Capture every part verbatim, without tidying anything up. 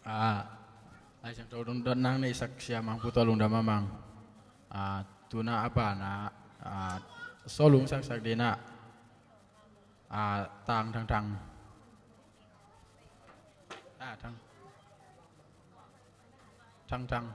Ah, Lai Siangtho dotna neihsak Sia Mang Pu tawh lungdam a mang. Ah, tuna a banah, ah, sawlung saksak dingin ah, ah, Tang Thang Thang. Ah, Thang Thang Thang.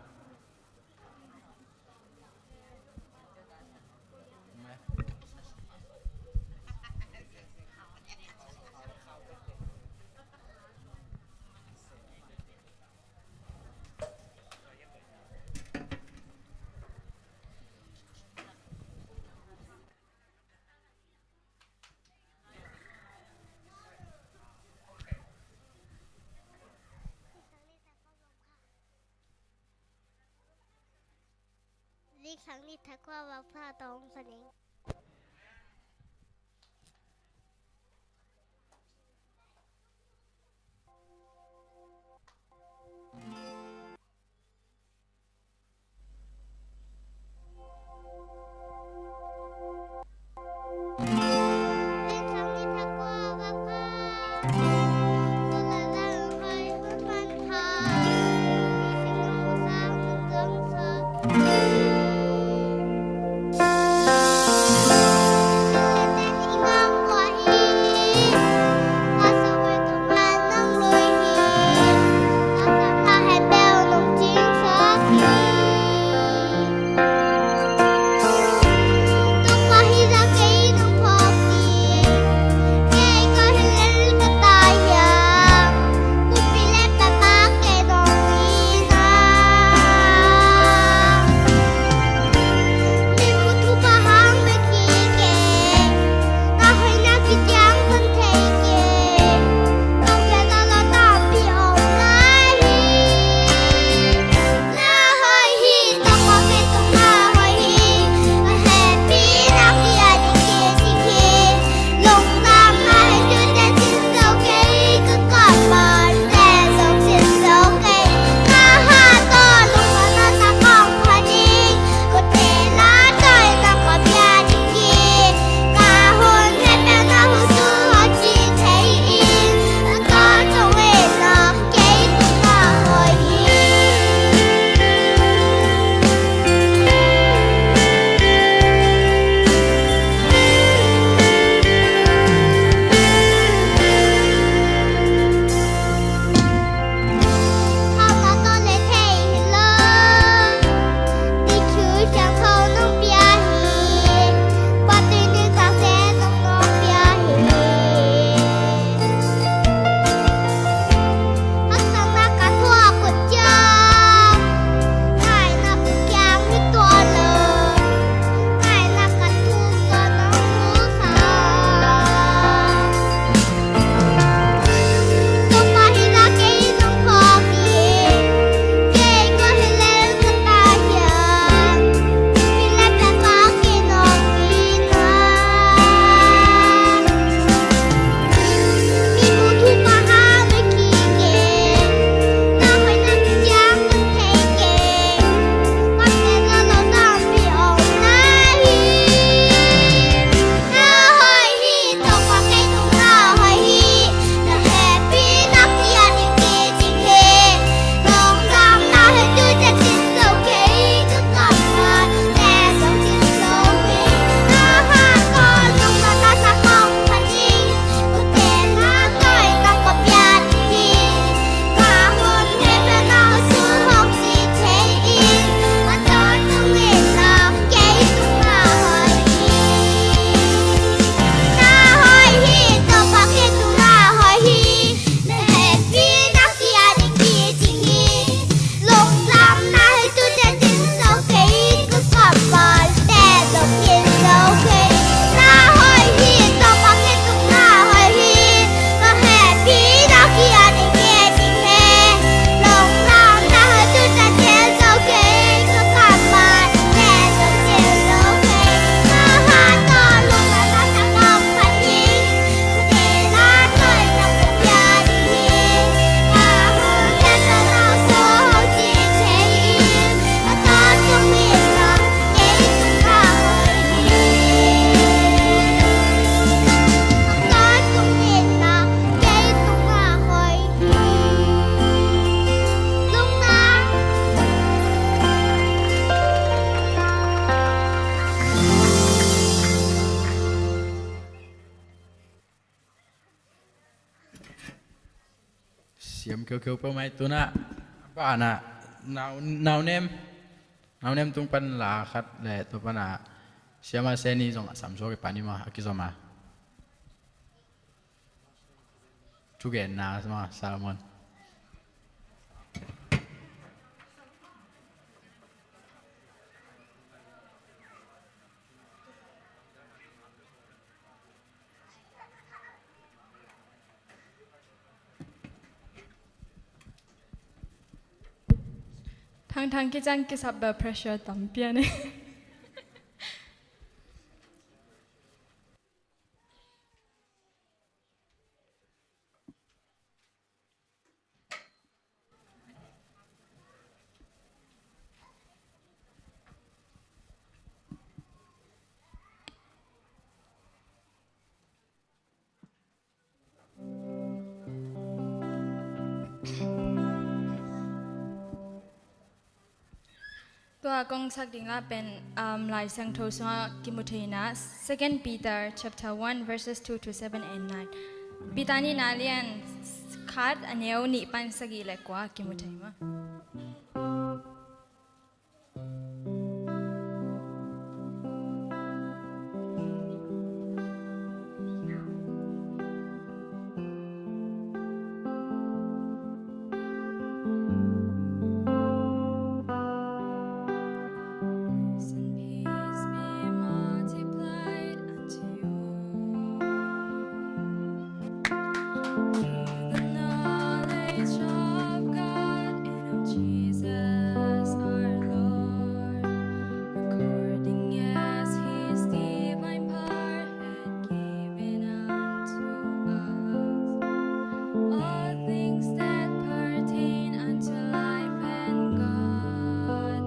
Lik sang ni thak kua vak pha tawng sa ning. Siam kheukheu peuhmah hi. Tunah banah nau, nau nem, nau nem tung pan la khat le tua panah siama seni zong a samsuak i pan i ma a kizom a. Thugenna ma Salmon. Thangthang kiciang kisap bel pressure tampi a nei. Tua kong sak ding la pen, um, Lai Siangtho sungah kimu thei na, Second Peter chapter one, verses two to seven and nine. Peter nihna lian khat, a neu nih pan sagih le kua kimu thei maw. Grace and peace be multiplied unto you through the knowledge of God and of Jesus our Lord, according as his divine power had given unto us all things that pertain unto life and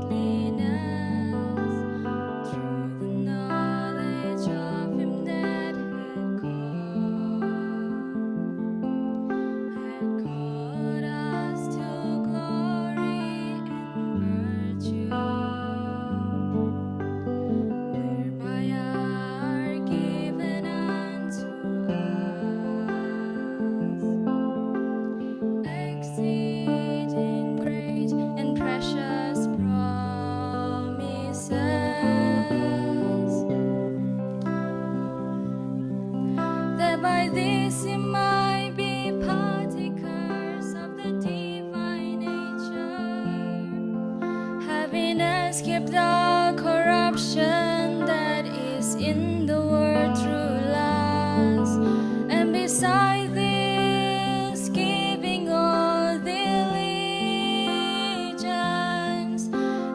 godliness, through the knowledge of him that had called, had called us to glory and virtue, whereby are given unto us exceeding great and precious promises, that by this ye might be partakers of the divine nature, having escaped the corruption that is in the world through lust. And beside this, giving all diligence,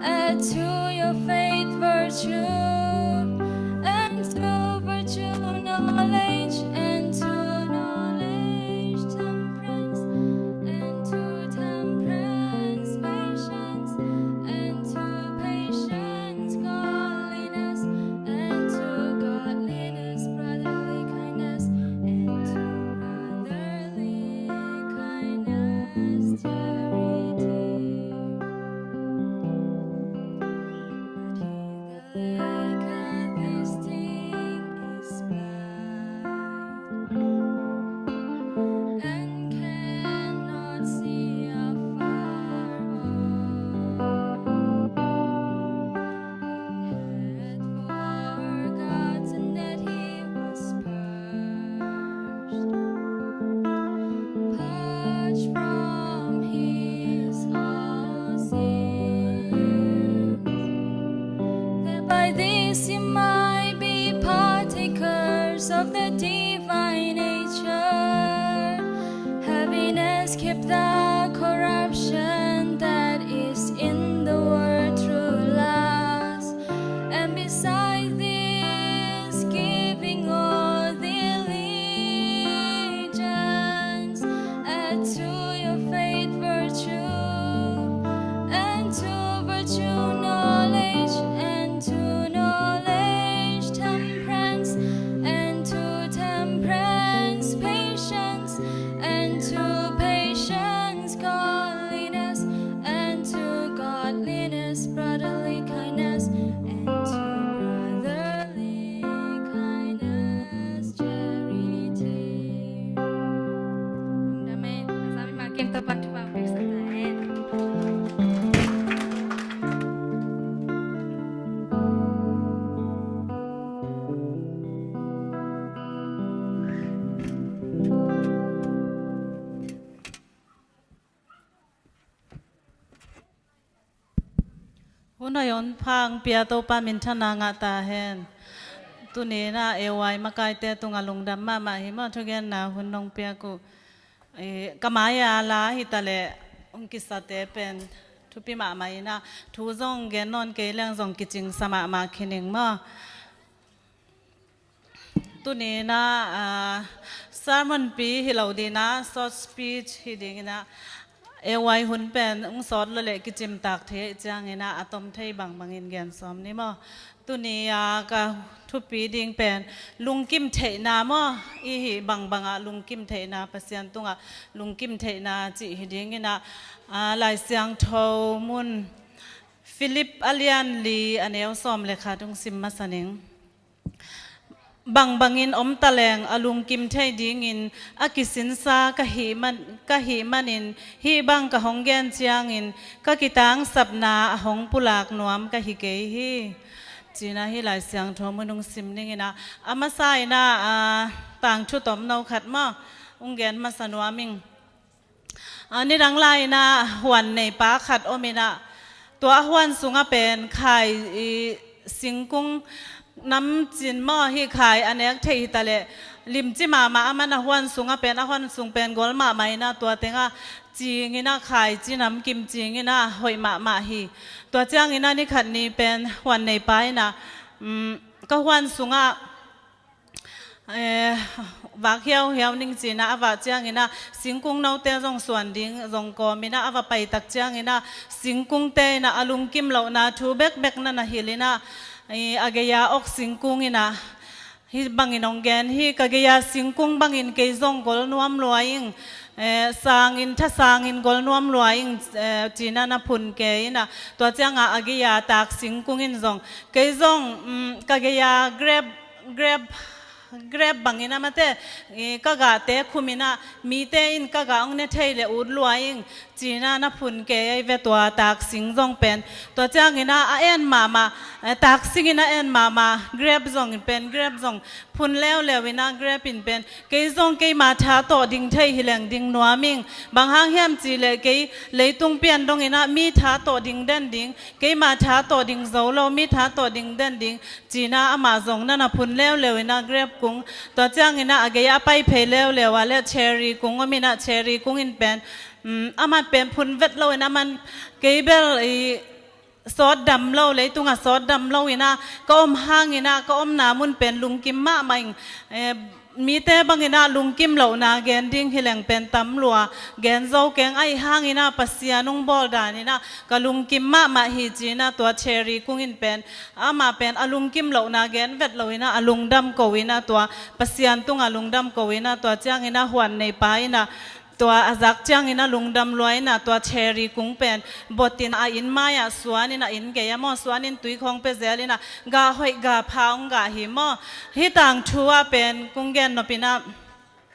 add to your faith virtue, and to virtue knowledge, and to knowledge temperance, and to temperance patience, and to patience godliness, and to godliness brotherly kindness, and to brotherly kindness charity. But he that lacketh this thing is blind, and cannot see afar off. He hath forgotten that he was purged, purged from his old sins, that by this ye might be partakers of the divine nature, having escaped the corruption that is in the world through lust. And beside this, giving all diligence, add to your faith virtue, and to virtue knowledge, and to knowledge temperance, and to temperance patience, and to patience Topa'n thupha hong pia sa ta hen. Hun hoih hun pha hong pia Topa minthanna ngah ta hen. Tuni-in ah A Y makaite tungah lungdam mahmah hi maw, thugenna hun nong piak uh. Eh, ka mai-a la hi ta leh hong kisate pen thupi mahmah in ah, thu zong gen nawn kei leng zong kicingsa mahmah khin ing maw. Tuni-in ah, ah, sermon pi hi lo ding in ah, short speech hi ding in ah, A Y hun pen hong sawt lua leh kicimtak thei ahih ciangin ah, a tom thei bangbangin gen sawm ni maw. Tuni-a ka thupi ding pen lungkim theihna maw, i hih bangbang ah lungkim theihna, Pasian tungah lungkim theihna cih hi ding in ah, ah, Lai Siangtho mun Philip a lian li a neu sawm le khat hong sim masa ning. Bangbangin om ta leng a lungkim thei dingin a kisinsa ka hih man, ka hih manin hih bang ka hong gen ciangin ka kitangsapna a hong pulak nuam ka hi kei hi. Ci-in ah hih Lai Siangtho mun hong sim ning in ah, a masa in ah, ah, tangthu tomno khat maw, hong gen masa nuam ing. Ah, nidang lai-in ah huan neipa khat om in ah, tua a huan sungah pen khai, i, singkung namcin maw, hih khai a nek theih hi ta leh, limci mahmah, aman a huan sungah pen, a huan sung pen gol mahmah in ah, tua tengah cing in ah, khai ci namkim cing in ah, hoih mahmah hi. Tua ciangin ah nikhat ni pen huan neipa in ah, um, ka huan sungah, eh, vak hiauhiau ning ci-in ah a vak ciangin ah, singkung note zong suan ding zong kawm in ah, a va pai tak ciangin ah, singkungte in ah a lungkim lohna thu bekbek na na hilh in ah, eh, a gei-a awk singkung in ah, hih bangin hong gen hi, ka gei-a singkung bangin kei zong gol nuam lua ing, eh, sangin, thasangin gol nuam lua ing, eh, ci-in ah na phun kei in ah, tua ciangah a gei-a tak singkung in zong, kei zong, um, ka gei-a grep, grep, grep bangin ah mate, i, ka gahte khum in ah, mite in ka gah hong ne thei leh ut lua ing, ci-in ah na phun kei ahi ve tua tak sing zong pen. Tua ciangin ah a en mahmah, eh, tak singin a en mahmah grep zong in pen, grep zong phun leuleu in ah grep in pen, kei zong keima tha tawh ding thei hi leng ding nuam ing. Bang hang hiam cih leh kei leitung pian dong in ah mi tha tawh ding den ding, keima tha tawh ding zo lo, mi tha tawh ding den ding, ci-in ah amah zong na na phun leuleu in ah grep kung. Tua ciangin ah a gei-a a pai phei leuleu ah leh cherry kung om in ah, cherry kung in pen, um, aman pen phun vet lo in ah, aman kei bel, i, sawt dam lo, leitungah sawt dam lo in ah ka om hangin ah, ka omna mun pen lungkim mahmah ing, eh, mite bangin ah lungkim lohna gen ding hi leng pen tam lua, gen zo keng, ahih hangin ah Pasian hong bawl dan in ah ka lungkim mahmah hi, ci-in ah tua cherry kung in pen, amah pen a lungkim lohna gen vet lo in ah, a lungdam ko in ah, tua Pasian tungah lungdam ko in ah, tua ciangin ah huan neipa in ah, tua a zak ciangin ah lungdam lua in ah, tua cherry kung pen bot in ah a inn mai-ah suan in ah, inn gei-ah maw, suan in tui khawng pia zel in ah, gah hoih gah pha hong gah hi maw. Hih tangthu ah pen kong gen nop in ah,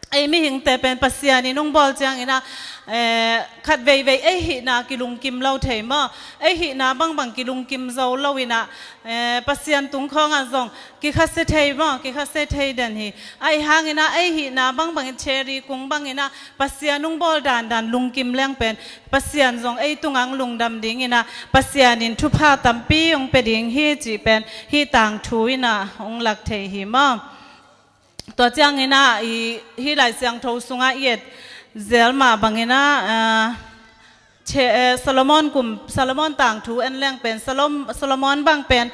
ei mihingte pen Pasian in hong bawl ciangin ah, eh, khat veivei ei hihna kilungkim lo thei maw, ei hihna bangbang kilungkim zo lo in ah, eh, Pasian tung khawngah zong kikhasia thei maw, kikhasia thei den hi. Ahih hangin ah ei hihna bangbangin, cherry kung bangin ah Pasian hong bawl dandan lungkim leng pen Pasian zong ei tungah hong lungdam ding in ah, Pasian in thupha tampi hong pia ding hi cih pen hih tangthu in ah hong lak thei hi maw. Tua ciangin ah, i, hih Lai Siangtho sungah i et zel mah bangin ah, ah, che-, eh, Solomon kum, Solomon tangthu en leng pen Solom-, Solomon bang pen,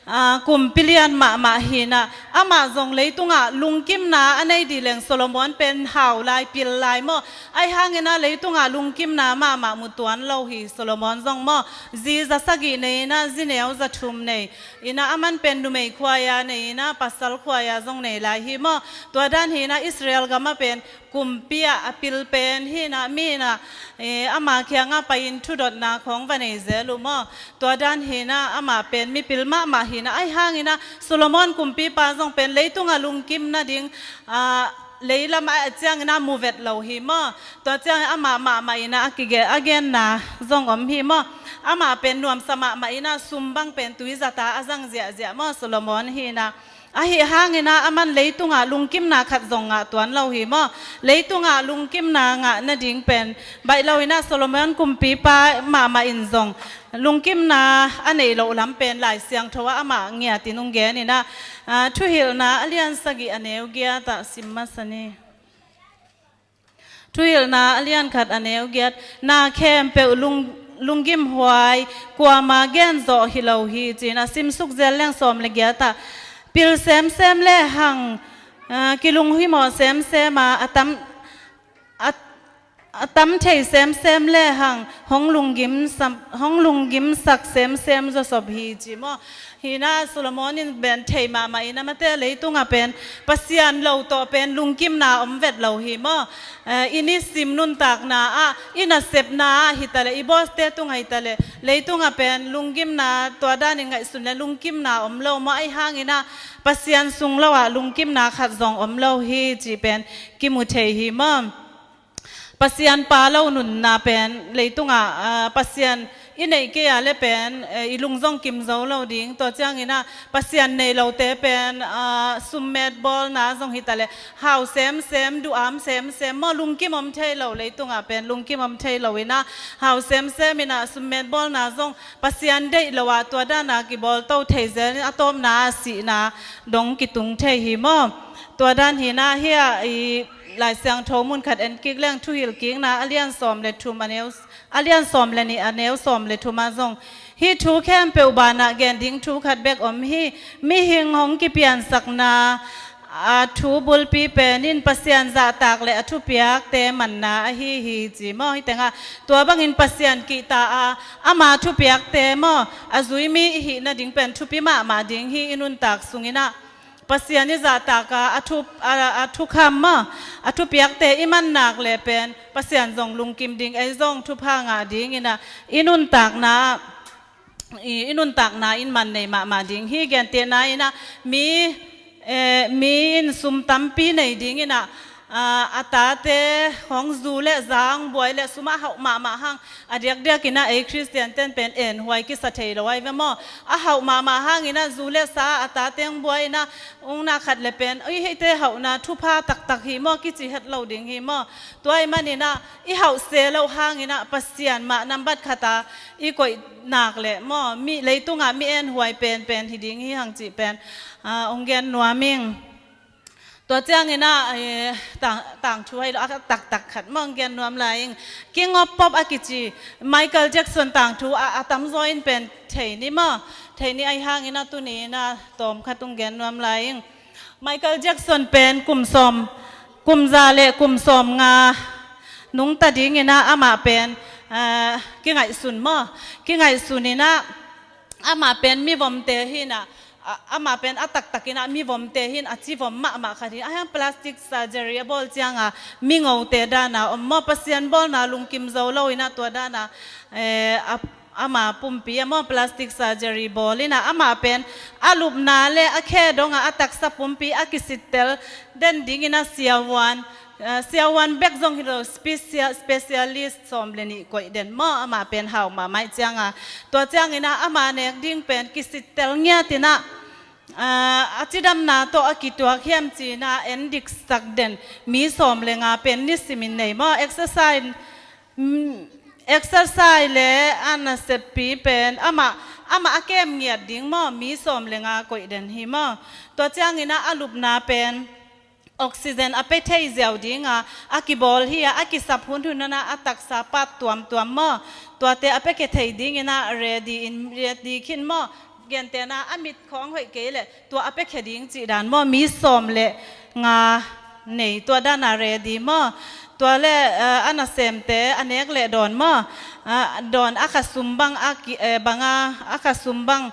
ah, kumpi lian mahmah hi in ah, amah zong leitungah lungkimna a nei dih leng Solomon pen hau lai, pil lai maw. Ahih hangin ah leitungah lungkimna mahmah mu tuan lo hi Solomon zong maw. Zi za sagih nei in ah, zi neu za thum nei in ah, aman pen numei khuai-a nei in ah, pasal khuai-a zong nei lai hi maw. Tua dan hi in ah Israel gamah pen kumpi ah a pil pen hi in ah, mi in ah, eh, ama kiangah pai-in thudotna khawng va nei zel uh maw. Tua dan hi in ah amah pen mipil mahmah hi in ah, ahih hangin ah Solomon kumpipa zong pen leitungah lungkim nading, ah, leilam a et ciangin ah mu vet lo hi maw. Tua ciangin amah mahmah in ah a kige-, a genna zong om hi maw. Amah pen nuamsa mahmah in ah sum bang pen tuizata a zang ziahziah maw, Solomon hi in ah. Ahi hangin ah aman leitungah lungkimna khat zong ngah tuan lo hi maw. Leitungah lungkimna ngah nading pen baih lo in ah Solomon kumpipa mahmah in zong lungkimna a neih loh lam pen Lai Siangtho ah amah ngiatin hong gen in ah, aa, Thuhilhna a lian sagih a neu giat ah sim masa ni. Thuhilhna a lian khat a neu giat, na khempeuh lung-, lunggimhuai, kuama gen zawh hi lo hi, ci-in a simsuk zel leng sawm le giat ah, pil semsem le hang, aa, kilunghimawh semsem a, a tam, a, a tam thei semsem le hang, hong lunggim sam-, hong lunggimsak semsem zawsop hi, ci maw. Hi in ah Solomon in pen thei mahmah in ah mate leitungah pen Pasian lo tawh pen lungkimna om vet lo hi maw. Eh, i nisim nuntakna ah, i nasepna ah hi ta leh, i bawste tungah hi ta leh, leitungah pen lungkimna, tua danin ngaihsun leh lungkimna om lo maw. Ahi hangin ah Pasian sung lo ah lungkimna khat zong om lo hi cih pen kimu thei hi maw. Pasian pa lo nunna pen leitungah, aa, Pasian i neih kei a leh pen, eh, i lung zong kim zo lo ding. Tua ciangin ah Pasian nei lote pen, aa, summet bawlna zong hi ta leh, hau semsem, duham semsem maw, lungkim om thei lo, leitungah pen lungkim om thei lo in ah, hau semsem in ah summet bawlna zong Pasian deih lo ah tua dan a kibawl to thei zel in a tawpna ah sihna dong kitung thei hi maw. Tua dan hi in ah hih ah i Lai Siangtho mun khat en kik leng Thuhilhkikna a lian sawm le thum a neu, a lian sawm le nih a neu sawm le thum ah zong hih thu khempeuh banah gen ding thu khat bek om hi. Mihing hong kipiansakna, aa, thu bulpi pen in Pasian zahtak le a thupiakte manna ahi hi ci maw. Hih tengah tua bangin Pasian kihta a, ama thupiakte maw, a zui mi i hih nading pen thupi mahmah ding hi. I nuntak sungin ah Pasian i zahtak a, a thu, a, a thukham maw, a thupiakte i man nak leh pen Pasian zong lungkim ding, ei zong thupha ngah ding in ah i nuntakna, i, i nuntakna in man nei mahmah ding hi. Gentehna in ah mi, eh, mi in sum tampi nei ding in ah, aa, a tate hong zu le za hong buai le sum a hauh mahmah hang, a diakdiak in ah ei Khristian ten pen enhuai kisa thei lo ahi ve maw. A hauh mahmah hangin ah zu le za a tate hong buai in ah, ung na khat le pen, ui, hihte hauhna thupha taktak hi maw, kici het lo ding hi maw. Tua ahih manin ah i hauh se loh hangin ah Pasian mah nambat khat a i koih nak leh maw, mi, leitungah mi enhuai penpen hi ding hi hang cih pen, aa, hong gen nuam ing. Tua ciangin ah, eh, tang, tangthu hi lo, a taktak khat maw hong gen nuam lai ing. King of Pop a kici Michael Jackson tangthu a, a tamzaw in pen thei ni maw. Thei ni, ahi hangin ah tuni in ah tawm khat hong gen nuam lai ing. Michael Jackson pen kum sawm, kum za le kum sawm nga nungta dingin ah amah pen, eh, kingaihsun maw. Kingaihsun in ah amah pen mivomte hi in ah, a, amah pen a taktak in ah mivomte hi in, a civom mahmah khat hi in, ahi hang plastic surgery a bawl ciang a mingote dan a om maw, Pasian bawlna lungkim zo lo in ah tua dan a, eh, a, ama pumpi ah maw plastic surgery bawl in ah, amah pen a lupna le a khe dong a, a taksa pumpi a kisittel den dingin ah siavuan, eh, siavuan bek zong hi lo, special, specialist sawm le nih koih den maw, amah pen hau mahmah ciang a. Tua ciangin ah ama nek ding pen kisittel ngiat in ah, aa, a cidamna tawh a kituak hiam ci in ah en diksak den mi sawm le nga pen nisimin nei maw. Exercise, mm, exercise le a naseppi pen amah, amah a kem ngiat ding maw, mi sawm le nga koih den hi maw. Tua ciangin ah a lupna pen oxygen a pe thei ziau ding a, a kibawl hi a, a kisap hunhun in ah a taksa part tuamtuam maw, tuate a piakhia thei dingin ah ready in, ready khin maw. Gentehna a mit khawng hoih kei leh tua a piakhia ding cih dan maw, mi sawm le nga nei tua dan a ready maw. Tua le, eh, a nasemte a nek le dawn maw, ah, dawn a kha sum bang a ki, eh, bang a, a kha sum bang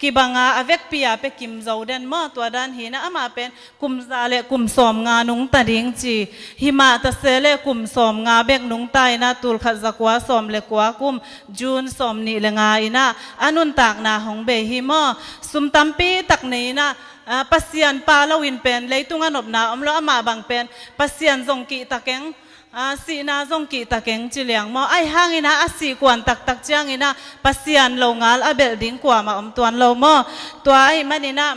kibang a, a vekpi a pia kim zo den maw. Tua dan hi in ah amah pen kum za le kum sawm nga nungta ding ci. Hi mah ta se le kum sawm nga bek nungta in ah tul khat za kua sawm le kua kum, June sawm nih le nga in ah a nuntakna hong bei hi maw. Sum tampi tak nei in ah, ah, Pasian pa loin pen leitung a nopna om lo, amah bang pen Pasian zong kihta keng, ah, sihna zong kihta keng ci liang maw. Ahi hangin ah a sih kuan taktak ciangin ah Pasian lo ngal a belh ding kuamah om tuan lo maw. Tua ahih manin ah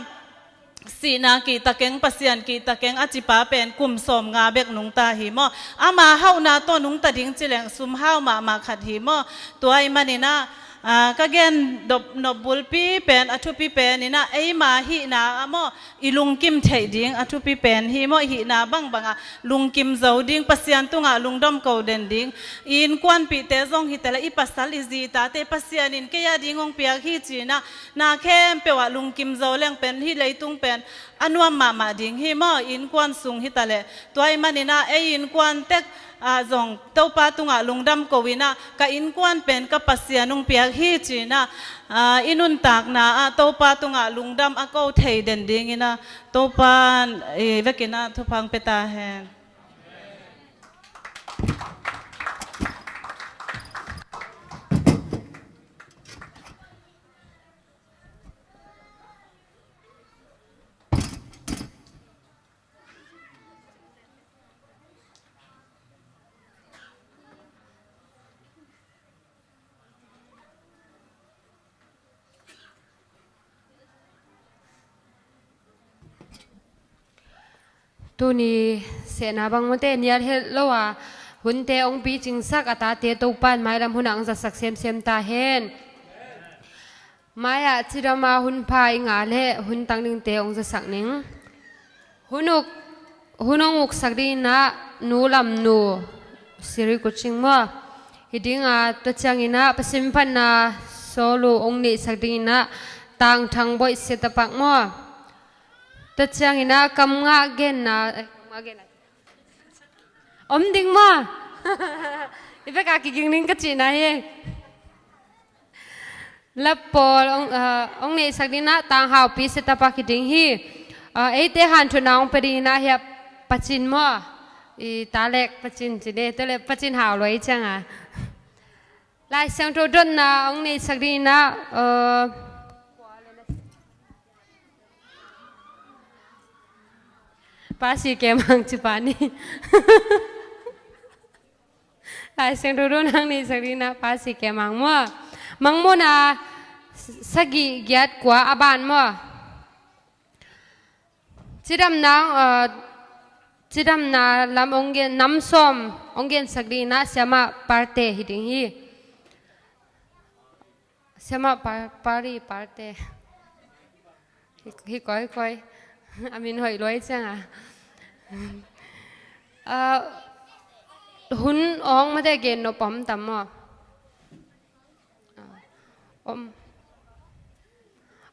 sihna kihta keng, Pasian kihta keng a cipa pen kum sawmnga bek nungta hi maw. Ama hauhna tawh nungta ding ci leng sum hau mahmah khat hi maw. Tua ahih manin ah, ah, ka gen nop, nop bulpi pen, a thupi pen in ah eima hihna ah maw, i lungkim theih ding a thupi pen hi maw. I hihna bangbang ah lungkim zo ding, Pasian tungah lungdam ko den ding. I innkuanpihte zong hi ta leh, i pasal i zi tate Pasian in kei a ding hong piak hi ci-in ah, na khempeuh ah lungkim zo leng pen hih leitung pen a nuam mahmah ding hi maw. I innkuan sung hi ta leh. Tua ahih manin ah ei innkuan tek ah zong Topa tungah lungdam ko in ah, ka innkuan pen ka Pasian hong piak hi ci-in ah, ah, i nuntakna ah Topa tungah lungdam a ko thei den dingin ah Topa, eh, vekin ah thupha hong pia ta hen. Tuni sehna bang mawte nial het lo a, hunte hong picingsak a tate Topa in mailam hunah hong zatsak semsem ta hen. Mai-ah cidam a hun pha i ngah leh hun tang dingte hong zatsak ning. Hun uk, hun hong uksak dingin ah Nu Lam Nu Siri Kucing maw. Hi ding a, tua ciangin ah Pasian phatna Sawlu hong neihsak dingin ah Tang Thang Boih Setapak maw. Tua ciangin ah kam ngah genna, eh, kam ngah genna. Om ding maw. I bek a kiging ding ka cihna hi. Lap pawl hong, ah, hong neihsak dingin ah Tang Hau Pi Setapak hi ding hi. Ah, eite hanthotna hong pia dingin ah hiah Pacin maw. I ta lek Pacin ci ne, tua leh Pacin Hau Luai ciang a. Lai Siangtho dotna hong neihsak dingin ah, ah, Pa Si Kem Hang ci pa ni. Lai Siangtho dotna hong neihsak dingin ah Pa Si Kem Hang maw. Mangmuhna sagih giat kua a ban maw. Cidamna, ah, cidamna lam hong gen, nam sawm hong gensak dingin ah Siamah Parte hi ding hi. Siamah Pa, Pari Parte. Hi, hi koi, koi. A min hoih luai ciang a. Ah, hun hong mate gen nop om tam maw. Ah, om,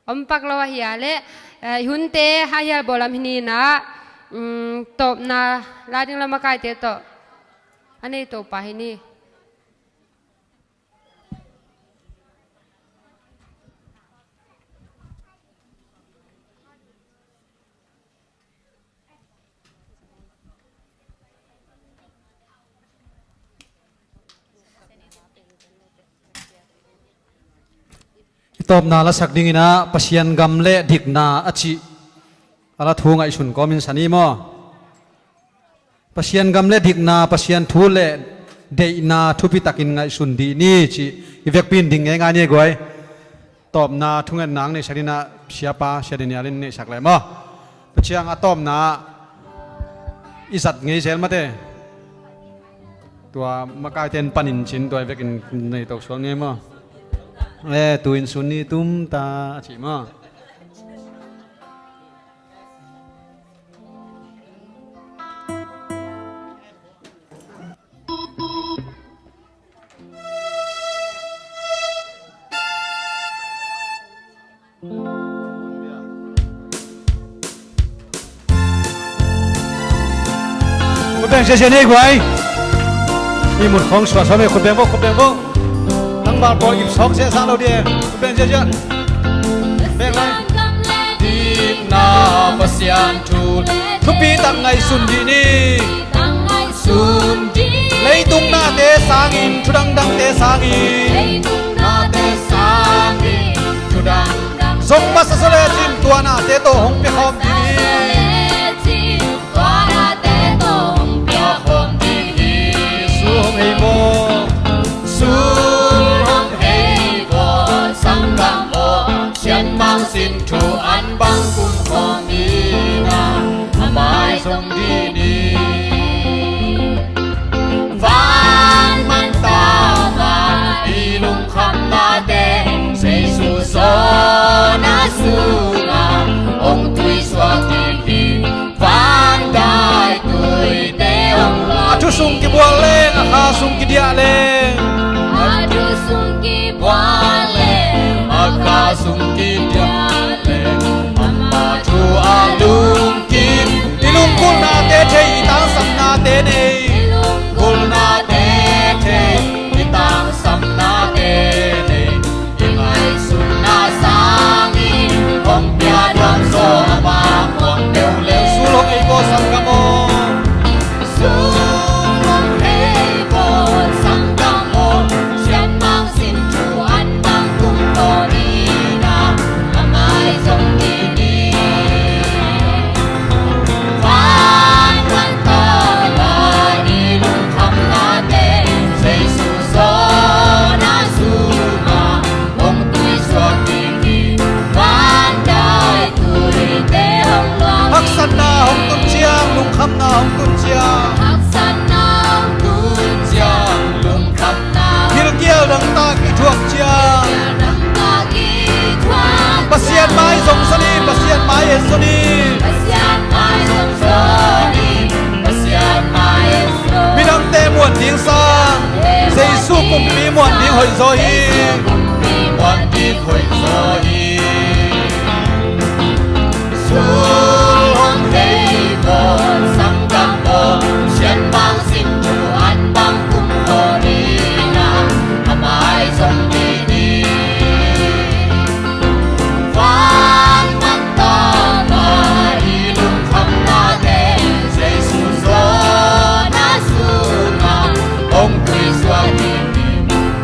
om pak lo ahi a leh, eh, i hunte a hial bawlam hi ni in ah, mm, tawpna la ding lam a kaite tawh a nei Topa hi ni. I tawpna lasak dingin ah Pasian gam le dikna a cih a la thu ngaihsun kawmin sa ni maw. Pasian gam le dikna, Pasian thu le deihna thupitakin ngaihsun dih ni cih i vekpi in ding ngeingai ni guai. Tawpna thungetna hong neihsak dingin ah Siapa Sia Daniel in neihsak leh maw. Tua ciang a tawpna i zat ngei zel mate. Tua makaite in panin cin tua i vekin nei to suak ngei maw. Eh, tu-in sun ni tum ta a cih maw. Khut beng ziazia ni guai. I mut khawng suahsuah mei, khut beng vo, khut beng vo. Nang bal pawl ip sawk ziahziah lo ding. Khut beng ziahziah. Beng lai. Dikna Pasian thu thupi tak ngaihsun dih ni. Leitung nate sangin, thu dangdangte sangin. Leitung nate sangin, thu dangdang Thong masa zaw lecin tua nate tawh hong pia khawm ding hi. Tua nate tawh hong pia khawm ding hi. Sul hong hei bawl. Sul hong hei bawl, sanggam aw. Sianmang sin thu an bang kum khawm ding a, a mai zong dih ni. Van man tama i lungkhamnate, Jesu zawhna sunga hong tuisuak ding hi. Van dai tuite hong luang. A thu sung kibual leng, a kha sung kidiah leng. A thu sung kibual leng, a kha sung kidiah leng. Ama thu a lungkim, i lunggulhnate thei, i tangsapnate nei. I lunggulhnate thei, i tangsapnate nei. I ngaihsutna sangin hong pia nuam zaw, ama kuang peuh leh. Sul hong hei bawl, sanggam aw. Sul hong hei bawl, sanggam aw. Sianmang sin thu an bang kum khawm ding a, a mai zong dih ni. Van man tama i lungkhamnate, Jesu zawhna sunga hong tuisuak ding hi. Van dai tuite hong luang ding hi. Haksatna hong tun ciang, lungkhamna hong tun ciang. Haksatna hong tun ciang, lungkhamna. Gilkial dangtak i thuak ciang. Gilkial dangtak i thuak ciang. Pasian mai zong zaw ni, Pasian mai en zaw ni. Pasian mai zong zaw ni, Pasian mai en zaw ni. Midangte muan ding sang, Jesu kumpi muan ding hoih zaw hi. Jesu kumpi muan ding hoih zaw hi. Sul hong hei bawl, sanggam aw. Sianmang sin thu an bang kum khawm ding a, a mai zong dih ni. Van man tama i lungkhamnate, Jesu zawhna sunga hong tuisuak ding hi.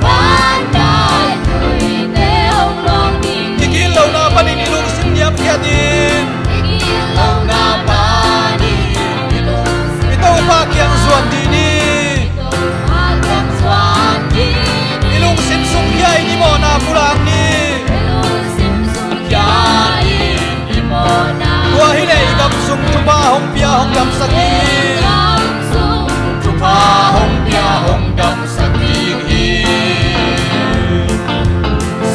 Van dai tuite hong luang ding hi. I gitlohna panin i lungsim niamkhiat in. I gitlohna panin i lungsim, i Topa kiang zuan dih ni. I Topa kiang zuan dih ni. I lungsim sung khia in i mawhna pulak ni. I lungsim sung khia in i mawhna. Tua hi leh i gam sung thupha hong pia, hong damsak ding hi. I gam sung thupha hong pia, hong damsak ding hi.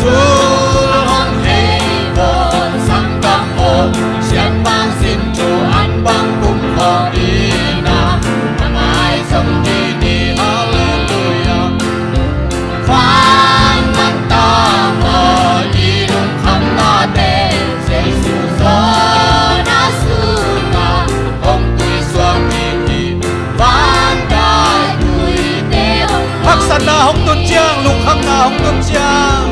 Sul hong hei bawl, sanggam aw. Sianmang sin thu an bang kum khawm ding a, a mai zong dih ni. Halleluiah. Van man tama i lungkhamnate, Jesu zawhna sunga hong tuisuak ding hi. Van dai tuite hong luang. Haksatna hong tun ciang, lungkhamna hong tun ciang.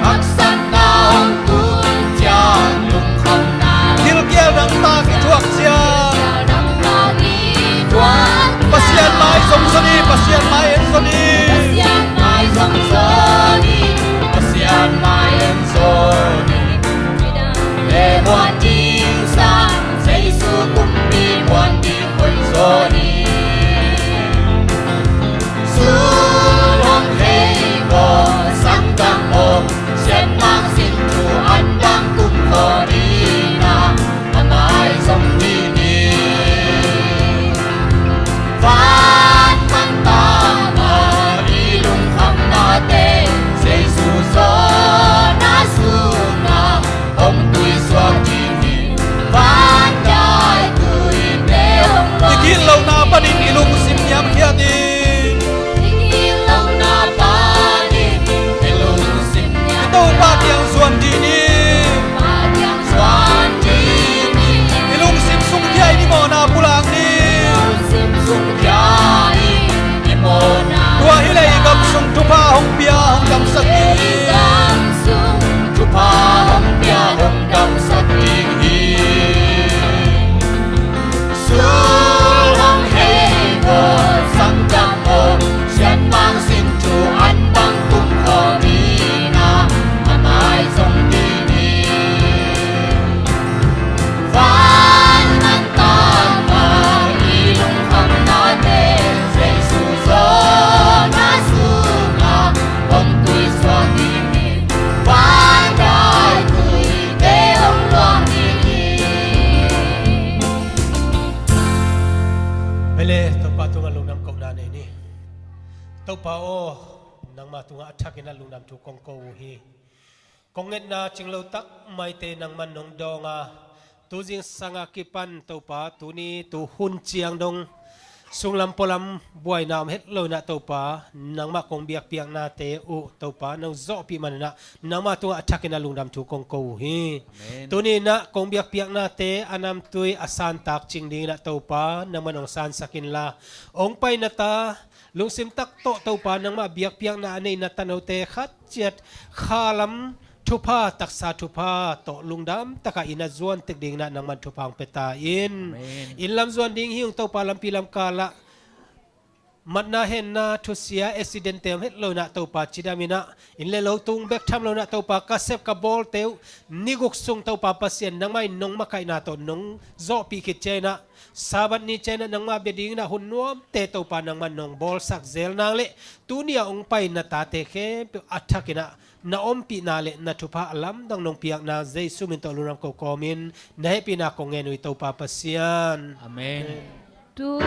Haksatna hong tun ciang, lungkhamna. Gilkial dangtak i thuak ciang. Gilkial dangtak i thuak ciang. Pasian mai zong zaw ni, Pasian mai en zaw ni. Pasian mai zong zaw ni, Pasian mai en zaw ni. Midangte muan ding sang, Jesu kumpi muan ding hoih zaw ni. Sul hong hei bawl, sanggam aw. Sianmang sin thu an bang kum khawm ding a, a mai zong dih ni. Van man tama Hei le, Topa tungah lungdam kohna nei ni. Topa aw, nangma tungah a thakin a lungdam thu kong ko uh hi. Kong ngetna cinglo tak maite nangman nong dawng a, tu zingsang a kipan Topa, tuni tu hun ciang dong sunglam pualam buaina om het lo inah Topa, nangmah kong biakpiaknate uh Topa nong zawhpih man inah nangma tungah a thakin a lungdam thu kong ko uh hi. Amen. Tuni inah kong biakpiaknate a namtui a santak cing ding inah Topa nangman hong sansak inla, hong paina ta lungsim tak tawh Topa nangmah biakpiakna a neina tanote khat ciat khalam thupha, taksa thupha tawh lungdam takah inn a zuan tek ding inah nangman thupha hong pia ta in. Amen. Inn lam zuan ding hi ung Topa, lampi lam kalah matna henna thusia accident te om het lo inah Topa cidam inah, inn le lo tung bek tham lo inah Topa ka sep ka bawlte uh ni guk sung Topa Pasian nangmah in nong makaihna tawh nong zawhpih khit ciang inah Sabbath ni ciang inah nangmah bia ding inah hun nuamte Topa nangmah nong bawlsak zel nang le tuni a hong paina tate khempeuh a thak inah na ompihna le na thupha a lamdang nong piakna Jesu min tawh lungdam ko kawmin na hehpihna kong ngen uh hi Topa Pasian. Amen. Tu